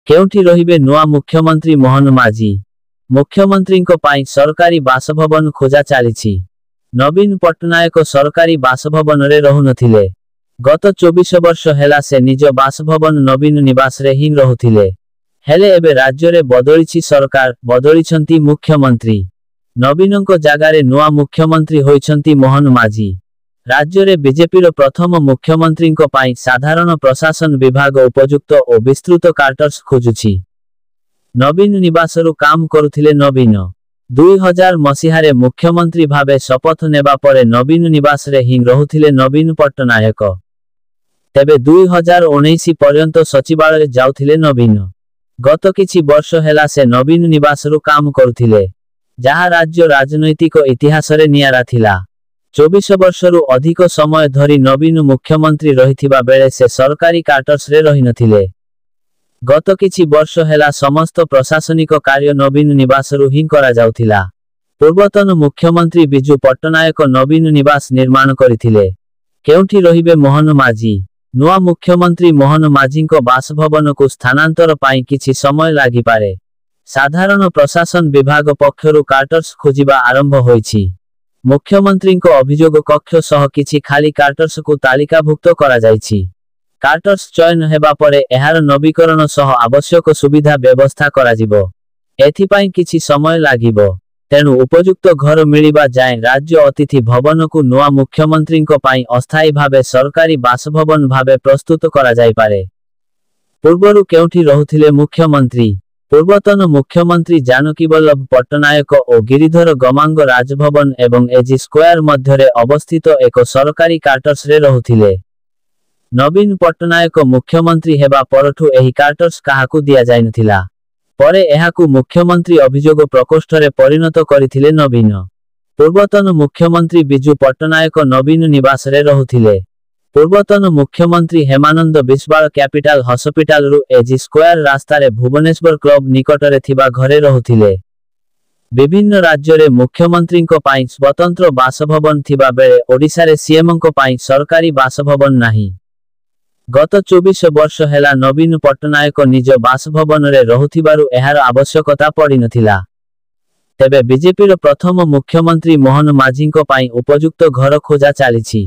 କେଉଁଠି ରହିବେ ନୂଆ ମୁଖ୍ୟମନ୍ତ୍ରୀ ମୋହନ ମାଝୀ? ମୁଖ୍ୟମନ୍ତ୍ରୀଙ୍କ ପାଇଁ ସରକାରୀ ବାସଭବନ ଖୋଜା ଚାଲିଛି। ନବୀନ ପଟ୍ଟନାୟକ ସରକାରୀ ବାସଭବନରେ ରହୁନଥିଲେ। ଗତ 24 ବର୍ଷ ହେଲା ସେ ନିଜ ବାସଭବନ ନବୀନ ନିବାସରେ ହିଁ ରହୁଥିଲେ। ହେଲେ ଏବେ ରାଜ୍ୟରେ ବଦଳିଛି ସରକାର, ବଦଳିଛନ୍ତି ମୁଖ୍ୟମନ୍ତ୍ରୀ। ନବୀନଙ୍କ ଜାଗାରେ ନୂଆ ମୁଖ୍ୟମନ୍ତ୍ରୀ ହୋଇଛନ୍ତି ମୋହନ ମାଝୀ। ରାଜ୍ୟରେ ବିଜେପିର ପ୍ରଥମ ମୁଖ୍ୟମନ୍ତ୍ରୀଙ୍କ ପାଇଁ ସାଧାରଣ ପ୍ରଶାସନ ବିଭାଗ ଉପଯୁକ୍ତ ଓ ବିସ୍ତୃତ କ୍ୱାର୍ଟର୍ସ ଖୋଜୁଛି। ନବୀନ ନିବାସରୁ କାମ କରୁଥିଲେ ନବୀନ। 2000 ମସିହାରେ ମୁଖ୍ୟମନ୍ତ୍ରୀ ଭାବେ ଶପଥ ନେବା ପରେ ନବୀନ ନିବାସରେ ହିଁ ରହୁଥିଲେ ନବୀନ ପଟ୍ଟନାୟକ। ତେବେ 2019 ପର୍ଯ୍ୟନ୍ତ ସଚିବାଳୟ ଯାଉଥିଲେ ନବୀନ। ଗତ କିଛି ବର୍ଷ ହେଲା ସେ ନବୀନ ନିବାସରୁ କାମ କରୁଥିଲେ, ଯାହା ରାଜ୍ୟ ରାଜନୈତିକ ଇତିହାସରେ ନିଆରା ଥିଲା। 24 ବର୍ଷରୁ ଅଧିକ ସମୟ ଧରି ନବୀନ ମୁଖ୍ୟମନ୍ତ୍ରୀ ରହିଥିବା ବେଳେ ସେ ସରକାରୀ କ୍ୱାର୍ଟର୍ସରେ ରହିନଥିଲେ। ଗତ କିଛି ବର୍ଷ ହେଲା ସମସ୍ତ ପ୍ରଶାସନିକ କାର୍ଯ୍ୟ ନବୀନ ନିବାସରୁ ହିଁ କରାଯାଉଥିଲା। ପୂର୍ବତନ ମୁଖ୍ୟମନ୍ତ୍ରୀ ବିଜୁ ପଟ୍ଟନାୟକ ନବୀନ ନିବାସ ନିର୍ମାଣ କରିଥିଲେ। କେଉଁଠି ରହିବେ ମୋହନ ମାଝୀ? ନୂଆ ମୁଖ୍ୟମନ୍ତ୍ରୀ ମୋହନ ମାଝୀଙ୍କ ବାସଭବନକୁ ସ୍ଥାନାନ୍ତର ପାଇଁ କିଛି ସମୟ ଲାଗିପାରେ। ସାଧାରଣ ପ୍ରଶାସନ ବିଭାଗ ପକ୍ଷରୁ କ୍ୱାର୍ଟର୍ସ ଖୋଜିବା ଆରମ୍ଭ ହୋଇଛି। ମୁଖ୍ୟମନ୍ତ୍ରୀଙ୍କ ଅଭିଯୋଗ କକ୍ଷ ସହ କିଛି ଖାଲି କ୍ୱାର୍ଟର୍ସକୁ ତାଲିକାଭୁକ୍ତ କରାଯାଇଛି। କ୍ୱାର୍ଟର୍ସ ଚୟନ ହେବା ପରେ ଏହାର ନବୀକରଣ ସହ ଆବଶ୍ୟକ ସୁବିଧା ବ୍ୟବସ୍ଥା କରାଯିବ। ଏଥିପାଇଁ କିଛି ସମୟ ଲାଗିବ। ତେଣୁ ଉପଯୁକ୍ତ ଘର ମିଳିବା ଯାଏଁ ରାଜ୍ୟ ଅତିଥି ଭବନକୁ ନୂଆ ମୁଖ୍ୟମନ୍ତ୍ରୀଙ୍କ ପାଇଁ ଅସ୍ଥାୟୀ ଭାବେ ସରକାରୀ ବାସଭବନ ଭାବେ ପ୍ରସ୍ତୁତ କରାଯାଇପାରେ। ପୂର୍ବରୁ କେଉଁଠି ରହୁଥିଲେ ମୁଖ୍ୟମନ୍ତ୍ରୀ? ପୂର୍ବତନ ମୁଖ୍ୟମନ୍ତ୍ରୀ ଜାନକୀବଲ୍ଲଭ ପଟ୍ଟନାୟକ ଓ ଗିରିଧର ଗମାଙ୍ଗ ରାଜଭବନ ଏବଂ ଏଜି ସ୍କୋୟାର ମଧ୍ୟରେ ଅବସ୍ଥିତ ଏକ ସରକାରୀ କ୍ୱାର୍ଟର୍ସରେ ରହୁଥିଲେ। ନବୀନ ପଟ୍ଟନାୟକ ମୁଖ୍ୟମନ୍ତ୍ରୀ ହେବା ପରଠୁ ଏହି କ୍ୱାର୍ଟର୍ସ କାହାକୁ ଦିଆଯାଇନଥିଲା। ପରେ ଏହାକୁ ମୁଖ୍ୟମନ୍ତ୍ରୀ ଅଭିଯୋଗ ପ୍ରକୋଷ୍ଠରେ ପରିଣତ କରିଥିଲେ ନବୀନ। ପୂର୍ବତନ ମୁଖ୍ୟମନ୍ତ୍ରୀ ବିଜୁ ପଟ୍ଟନାୟକ ନବୀନ ନିବାସରେ ରହୁଥିଲେ। ପୂର୍ବତନ ମୁଖ୍ୟମନ୍ତ୍ରୀ ହେମାନନ୍ଦ ବିଶ୍ୱାଳ କ୍ୟାପିଟାଲ ହସ୍ପିଟାଲରୁ ଏଜି ସ୍କୋୟାର ରାସ୍ତାରେ ଭୁବନେଶ୍ୱର କ୍ଲବ ନିକଟରେ ଥିବା ଘରେ ରହୁଥିଲେ। ବିଭିନ୍ନ ରାଜ୍ୟରେ ମୁଖ୍ୟମନ୍ତ୍ରୀଙ୍କ ପାଇଁ ସ୍ୱତନ୍ତ୍ର ବାସଭବନ ଥିବା ବେଳେ ଓଡ଼ିଶାରେ ସିଏମଙ୍କ ପାଇଁ ସରକାରୀ ବାସଭବନ ନାହିଁ। ଗତ 24 ବର୍ଷ ହେଲା ନବୀନ ପଟ୍ଟନାୟକ ନିଜ ବାସଭବନରେ ରହୁଥିବାରୁ ଏହାର ଆବଶ୍ୟକତା ପଡ଼ିନଥିଲା। ତେବେ ବିଜେପିର ପ୍ରଥମ ମୁଖ୍ୟମନ୍ତ୍ରୀ ମୋହନ ମାଝୀଙ୍କ ପାଇଁ ଉପଯୁକ୍ତ ଘର ଖୋଜା ଚାଲିଛି।